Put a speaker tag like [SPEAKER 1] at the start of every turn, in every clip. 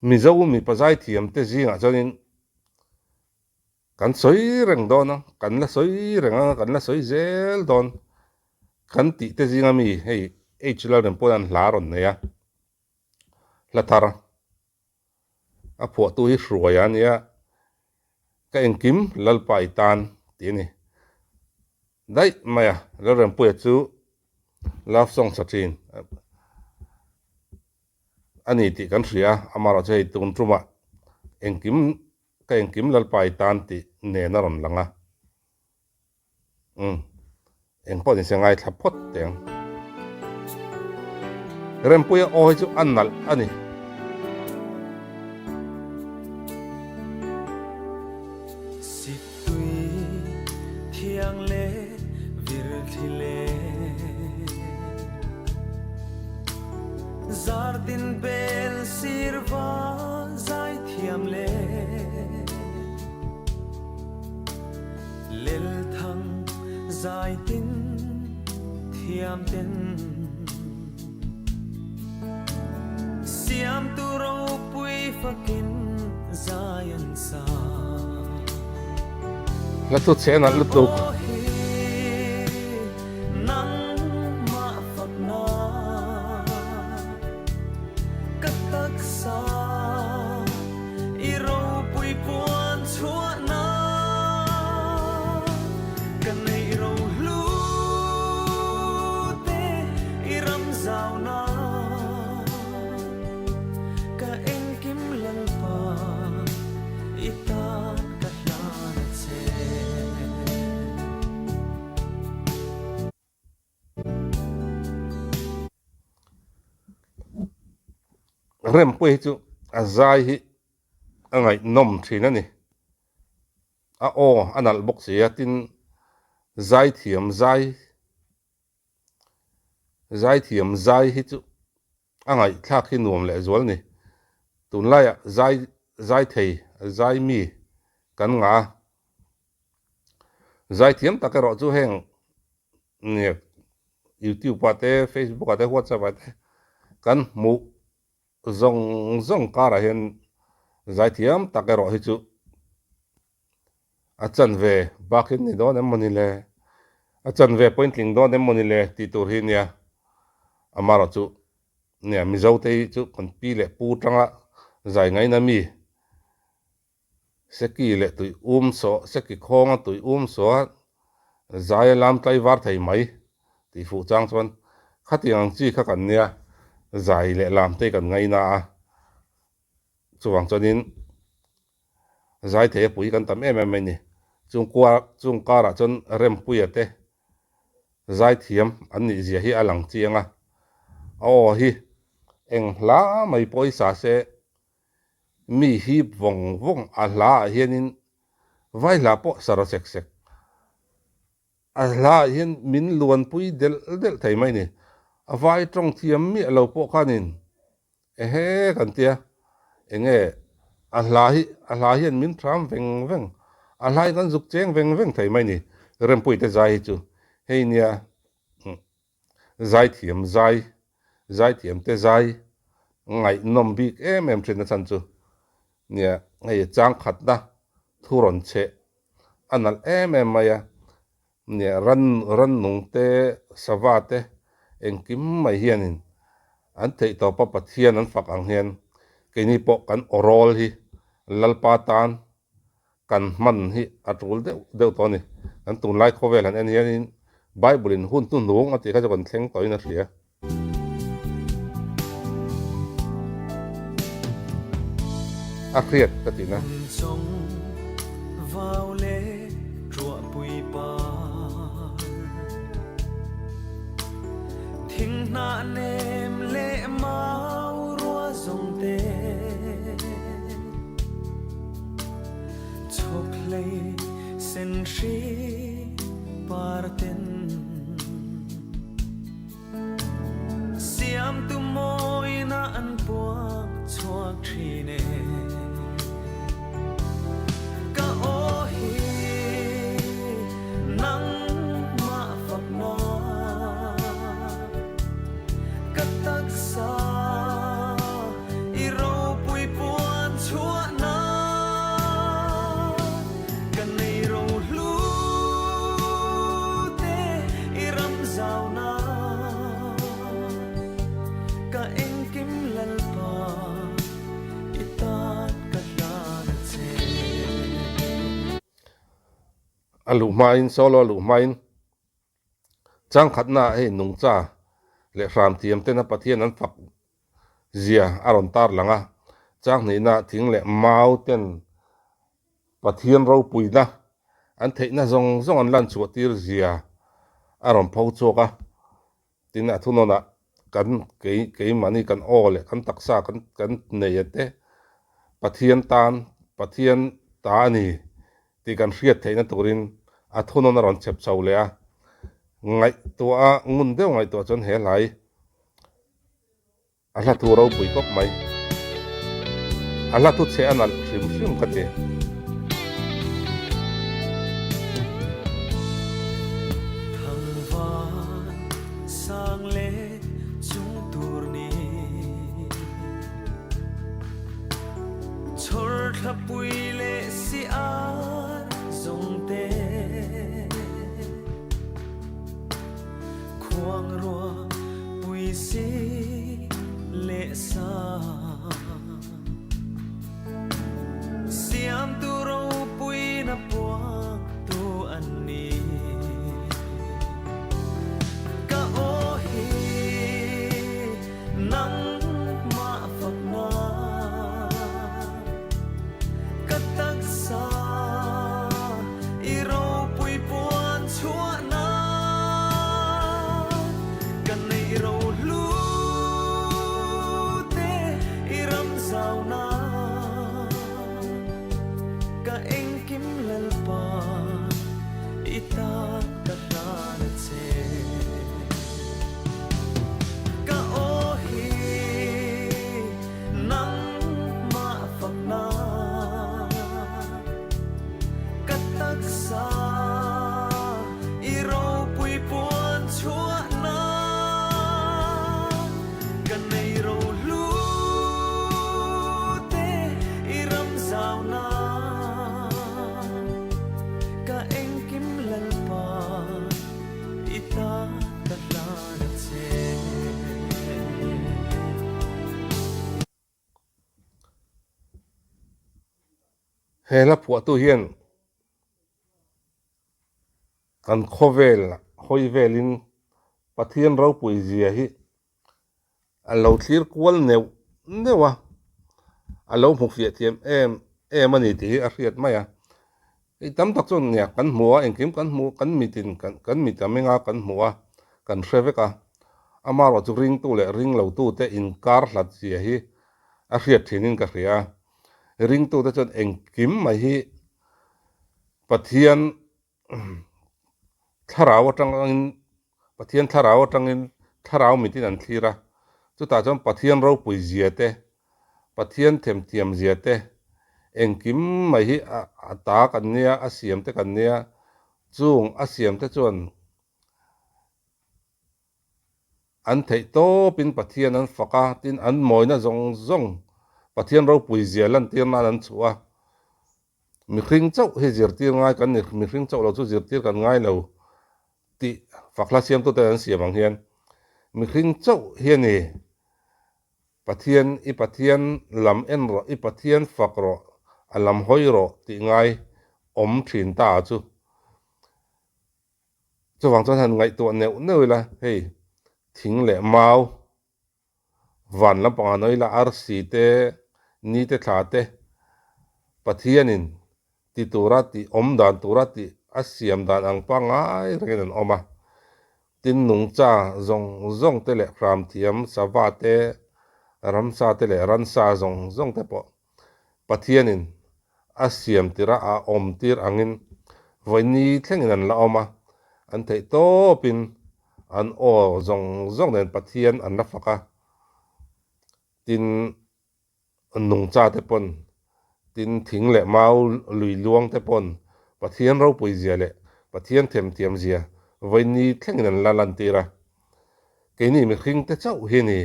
[SPEAKER 1] Mizo mipa zaithiam te zingah chuanin kan sawi reng dawn a, kan la sawi reng a, kan la sawi zel dawn kan tih te zinga mi hei H Lalrempuia'n an hla rawn nei a, hla thar a phuahtu hi hruai a nia, ka engkim Lalpa i tan tih a ni daih mai a, Lalrempuia chu love song sa thin. A ni tih kan hria a, amaherawhchu hei tun tumah engkim ka engkim Lalpa i tan tih nen a rawn lang a. Umm, engpawh ni se ngaithla phawt teh ang. Rempuia aw hi chu a nalh a ni.
[SPEAKER 2] Siktui thiang leh virthli leh Zartin bel sirva zai thiam leh Lelthang zai tin thiam ten Siamtu ropui fakin zai an sa.
[SPEAKER 1] Hla chu chhe nalh lutuk. Rempui hi chu a zai hi a ngaihnawm thin a ni. A aw a nalh bawk si a, tin zaithiam zai zaithiam zai hi chu a ngaihthlak hi nuam leh zual ni. Tunlaiah zai zai thei zai mi kan ngah a, zaithiam tak erawh chu heng youtube ah te facebook ah te whatsapp ah te kan hmuh Zawng zawng karah hian zaithiam tak erawh hi chu a chanve bakin ni dawn em mawni le, a chanve pawhin tling dawn em mawni le tih tur hi nia. Amaherawh chu nia Mizote hi chu kan pi leh pu tanga zai ngaina mi Seki leh tui um saw, seki khawnga tui um saw a zai a lam tlai var thei mai tih fuh chang chuan khatiang ang chi kha kan nia, zai leh lam te kan ngaina a, chuvang chuanin zai thei a pui kan tam em em mai ni. Chung kua chung karah chuan Rempuia te zaithiam an nih zia hi a lang chiang a, a aw hi eng hla mai pawh hi sa se Mi hip vawng vawng a hla ah hianin vai hla pawh sa raw sek sek. A hla ah hian min luanpui delh delh thei mai ni. A vai tawng thiam miah lo pawh khanin ehe kan tia enge a hla hi a hla hian min thram veng veng a hla hi kan zuk cheng veng veng thei mai ni. Rempuite zai hi chu hei nia Zaithiam zai, zaithiamte zai ngaihnawm bik em em thin a chhan chu nia hei chang khatna thu rawn cheh a nalh em em mai a, nia ran rannung te sava te engkim mai hianin an theih tawpa Pathian an fak ang hian keini pawh kan awrawl hi Lalpa tan kan hman hi a tul deuh deuh tawh a ni. Kan tunlai khawvel han en hianin Bible in hun hnuhnung a tih kha chu kan thleng tawhin a hria. A hriat ka tihna.
[SPEAKER 2] Chhawkhlei sen hri par ten Siamtu mawina an puak chhuak thin e Ka aw hi nangmah fakna Ka taksa i ropui puan.
[SPEAKER 1] A luh hmain, solo a luh hmain changkhatnaah hei nungcha leh hram thiam tena Pathian an fak zia a rawn tar lang a, changhnihna thing leh mau ten Pathian ropuina an theihna zawng zawng an lan chhuah tir zia a rawn pho chhuak a. Tin, a thunawnah kan kei keimahni kan aw leh kan taksa kan kan nei a te Pathian tan Pathian ta a ni tih kan hriat theihna turin a thunawn a rawn chep chho leh a. Ngaihtuah a ngun deuh ngaihtuah chuan he hlai A hla thu ropui khawp mai. A hla thu chhe a nalh hrim hrim ka ti.
[SPEAKER 2] Thangvan sang leh chung tur ni. Chhawr thlapui leh si ar zawng te. Khuang rua pui si leh sa. Siamtu ropuina puangtu an ni. Ka aw hi nangmah fakna. Ka taksa i ropui puan chhuahna ka neih ro hlu te i ram zauna ka engkim Lalpa i tan ka hlan a che. Ka aw hi Nangmah fakna ka taksa i ropui puan chhuahna ka nei ro hlu te i ram zauna ka engkim Lalpa i ta ka hlan a che.
[SPEAKER 1] He hla phuahtu hian kan khawvel hawi velin Pathian ropui zia hi a lo thlir kual neuh neuh a, a lo hmu fiah thiam em em a ni tih hi a hriat mai a. Hei tam tak chuan nia kan hmu a, engkim kan hmu, kan mitin kan mit a meng a, kan hmu a, kan hre vek a. Amaherawhchu ringtu leh ringlotute inkar hlat zia hi a hriat thinin ka hria a. Ringtute chuan engkim mai hi Pathian Thlarau atangin Pathian thlarau atangin thlarau mitin an thlir a, chutah chuan Pathian ropui zia te, Pathian themthiam zia te, engkim mai hi a ta kan nia, a siam te kan nia, chung a siam te chuan an theih tawpin Pathian an fak a, tin an mawina zawng zawng Pathian ropui zia lantir nan an chhuah a. Mihring chauh hi zirtir ngai kan ni, mihring chauh lo chu zirtir kan ngai lo tih fakhla siamtute an siam ang hian mihring chauh hi a ni. Pathian i Pathian lam en rawh, i Pathian fak rawh, a lam hawi rawh tih ngai awm thin ta chu. Chuvang chuan han ngaihtuah neuh neuh ila hei thing leh mau Van lampangah nawi la arsi te, ni te thla te Pathianin ti tura tih awm dan tura tih a siam dan ang pangngai rengin an awm a. Tin nungcha zawng zawng te leh hramthiam sava te, ramsa te leh ransa zawng zawng te pawh Pathianin a siam tirah a awm tir angin vawi ni thlengin an la awm a, an theih tawpin an aw zawng zawng nen Pathian an la fak a, tin nungcha te pawn, tin thing leh mau lui luang te pawn Pathian ropui zia leh Pathian themthiam zia vawi ni thlengin an la lantir a, keini mihring te chauh hi a ni.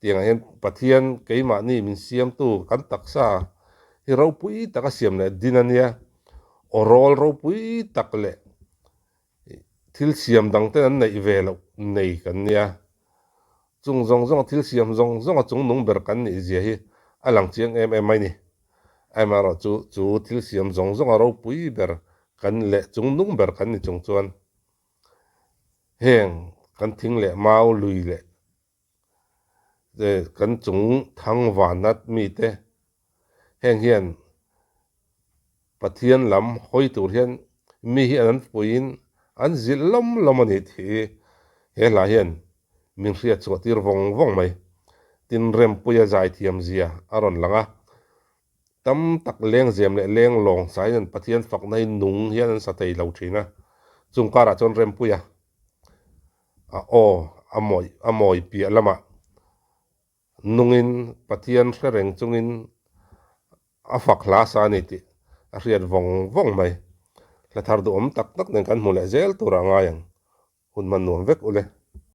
[SPEAKER 1] Tiangah hian Pathian keimahni min siamtu kan taksa hi ropui taka siam leh din a nia. Aw rawl ropui tak leh thil siam dang ten an neih ve loh nei kan nia. Chung zawng zawng thil siam zawng zawng a chung nung ber kan nih zia hi a lang chiang em em mai ni. Amaherawhchu chu thil siam zawng zawng a ropui ber kan leh chungnung ber kan ni chung chuan heng kan thing leh mau lui leh kan chung thang vanat mite heng hian Pathian lam hawi tur hian mi hi an puiin an zilh lawm lawm a ni tih he hla hian min hriat chhuah tir vawng vawng mai. Tin, Rempuia zaithiam zia a rawn lang a, tam tak lengzem leh leng lawng sain an Pathian fakna hi nung hian an sa thei lo thin a, chung karah chuan Rempuia a aw a mawi a mawi piah lamah Nungin Pathian hre reng chungin a fak hla sa a ni tih a hriat vawng vawng mai. Hla thar duhawm tak tak nen kan hmu leh zel turah ngai ang. Hun hman nuam vek u le.